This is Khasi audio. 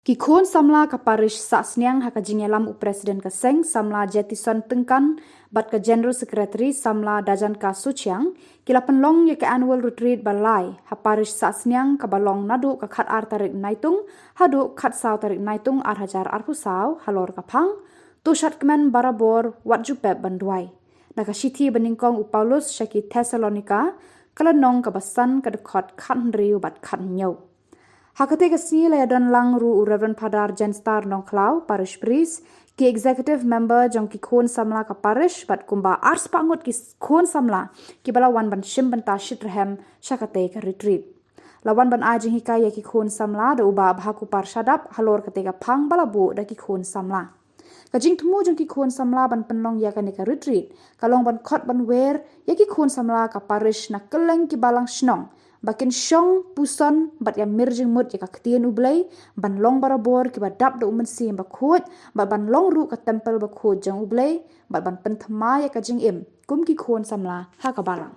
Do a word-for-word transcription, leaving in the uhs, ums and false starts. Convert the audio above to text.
Ki khun samla ka parish Sahsniang ha ka jingïalam u President ka seng samla Jetison Tyngkan bad ka General Secretary samla Dajanka Suchiang ki la pynlong ïa ka annual retreat ba lai ha parish Sahsniang kaba long naduh ka khatar tarik Naitung haduh khatsaw tarik Naitung ar hajar arphew saw halor ka phang, To shad kmen barabor, wat ju pep ban duwai. Na ka shithi ba nyngkong u Paulus sha ki Thessalonika, ka lynnong kaba san, ka dkhot khathynriew bad khathynñiew. Ha katei ka sngi la ïadon lang ruh u Reverend Father Jenstar Nongkhlaw, Parish Priest, ki Executive Member jong ki khun samla ka parish bad kumba arspah ngut ki khun samla kiba la wan ban shim bynta shitrhem sha katei ka retreat. La wan ban ai jinghikai ïa ki khun samla da u Bah Bhakupar Shadap halor katei ka phang ba la buh da ki khun samla. Ka jingthmu jong ki khun samla ban pynlong ïa kane ka retreat ka long ban khot ban wer ïa ki khun samla ka parish na kylleng ki balang shnong ba kin shong puson bad ïa mir jingmut ïa ka ktien U Blei, ban long barabor kiba dap da U Mynsiem Bakhuid bad ban long ruh ka templ bakhuid jong U Blei, bad ban pynthama ïa ka jingim kum ki khun samla ha ka balang.